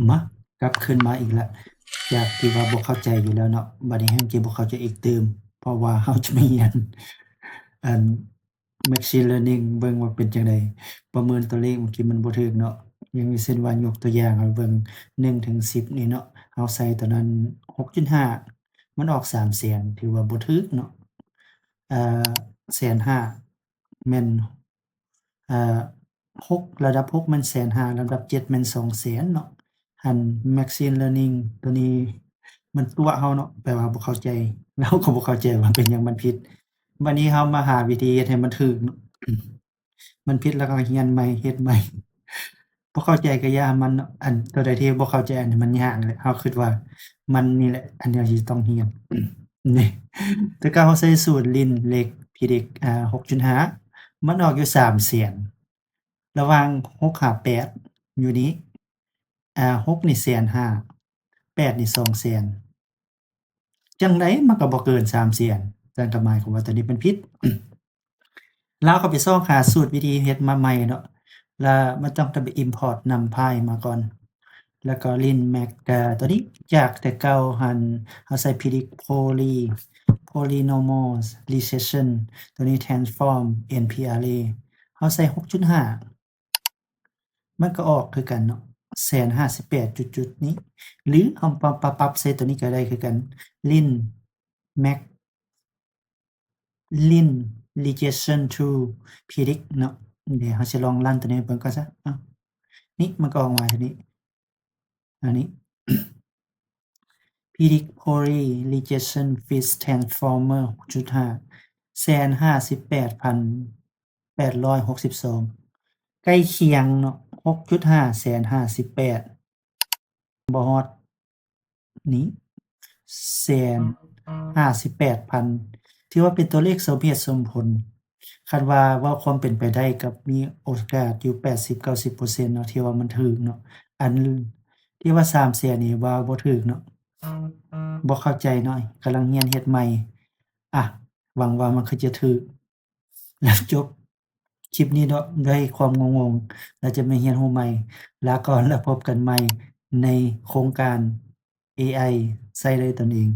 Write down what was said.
ມາ ກັບຄືນມາອີກລະ ຈາກທີ່ວ່າບໍ່ເຂົ້າໃຈຢູ່ແລ້ວເນາະ ບັດນີ້ແຮ່ງຈະບໍ່ເຂົ້າໃຈອີກຕື່ມ ເພາະວ່າເຮົາຈະມາຮຽນ ອັນ Machine Learning ເບິ່ງວ່າເປັນຈັ່ງໃດ ປະເມີນຕົວເລກເມື່ອກີ້ມັນບໍ່ຖືກເນາະ ຢ່າງເຊັ່ນວ່າຍົກຕົວຢ່າງໃຫ້ເບິ່ງ ໜຶ່ງເຖິງສິບນີ້ເນາະ ເຮົາໃສ່ຕອນນັ້ນ ຫົກຈຸດຫ້າ ມັນອອກ ສາມແສນ ຖືວ່າບໍ່ຖືກເນາະ ເອີ ແສນຫ້າ ແມ່ນ ເອີ ຫົກ ລະດັບຫົກແມ່ນແສນຫ້າ ລະດັບເຈັດແມ່ນສອງແສນເນາະ ອັນ Machine Learning ຕົວນີ້ມັນຕົວະເຮົາເນາະ ແປວ່າບໍ່ເຂົ້າໃຈ ເຮົາກໍບໍ່ເຂົ້າໃຈວ່າເປັນຫຍັງມັນຜິດ ບັດນີ້ເຮົາມາຫາວິທີເຮັດໃຫ້ມັນຖືກເນາະ ມັນຜິດແລ້ວກໍຮຽນໃໝ່ ເຮັດໃໝ່ ບໍ່ເຂົ້າໃຈກໍຢ່າມັນເນາະ ອັນຕົວໃດທີ່ບໍ່ເຂົ້າໃຈ ອັນນີ້ມັນຍາກແຫຼະ ເຮົາຄິດວ່າມັນນີ້ແຫຼະ ອັນທີ່ເຮົາຊິຕ້ອງຮຽນ ນີ້ ແຕ່ກໍເຮົາໃຊ້ສູດຫຼິ້ນເລກ predict ອ່າ ຫົກຈຸດຫ້າ ມັນອອກຢູ່ ສາມແສນ ລະຫວ່າງ ຫົກຫາ ແປດ ຢູ່ນີ້ ອ່າ ຫົກນີ້ ແສນຫ້າ ແປດນີ້ ສອງແສນ ຈັ່ງໃດມັນກໍບໍ່ເກີນ ສາມແສນ ຈັ່ງກໍໝາຍຄວາມວ່າຕົວນີ້ມັນຜິດ ລາວກໍໄປຊອກຫາສູດວິທີເຮັດມາໃໝ່ເນາະ ລະມັນຕ້ອງໄປ import NumPy ມາກ່ອນ ລະກໍຫຼິ້ນ Max ກະຕົວນີ້ ຈາກແຕ່ເກົ່າຫັ້ນ ເຮົາໃສ່ predict poly polynomial regression ຕົວນີ້ transform NP array ເຮົາໃສ່ ຫົກຈຸດຫ້າ ມັນກໍອອກຄືກັນເນາະ ແສນຫ້າສິບແປດຈຸດໆນີ້ ຫຼືເຮົາປັບ ປັບ ປັບໃສ່ຕົວນີ້ກໍໄດ້ຄືກັນ ຫຼິ້ນ Max ຫຼິ້ນ regression to predict ເນາະ ດຽວເຮົາຊິລອງ run ຕົວນີ້ໃຫ້ເບິ່ງກ່ອນຊະ ເອົາ ນີ້ມັນກໍອອກມາເທົ່ານີ້ ອັນນີ້ predict poly regression fit transformer ຫົກຈຸດຫ້າ ແສນຫ້າສິບແປດພັນແປດຮ້ອຍຫົກສິບສອງ ໃກ້ຄຽງເນາະ ຫົກຈຸດຫ້າ ແສນຫ້າສິບແປດ ບໍ່ຮອດ ນີ້ ແສນຫ້າສິບແປດພັນ ຖືວ່າເປັນຕົວເລກສົມເຫດສົມຜົນ ຄັນວ່າເວົ້າຄວາມເປັນໄປໄດ້ ກໍມີໂອກາດຢູ່ ແປດສິບ ເກົ້າສິບເປີເຊັນເນາະ ທີ່ວ່າມັນຖືກເນາະ ອັນທີ່ວ່າ ສາມແສນນີ້ວ່າບໍ່ຖືກເນາະ ບໍ່ເຂົ້າໃຈເນາະ ກຳລັງຮຽນເຮັດໃໝ່ ອ່ະ ຫວັງວ່າມັນຄືຈະຖືກ ແລ້ວຈົບຄລິບນີ້ເນາະ ດ້ວຍຄວາມງົງໆ ແລ້ວຈະມາຮຽນຮູ້ໃໝ່ ລາກ່ອນ ແລ້ວພົບກັນໃໝ່ໃນໂຄງການ ເອໄອ ໃຊ້ດ້ວຍຕົນເອງ.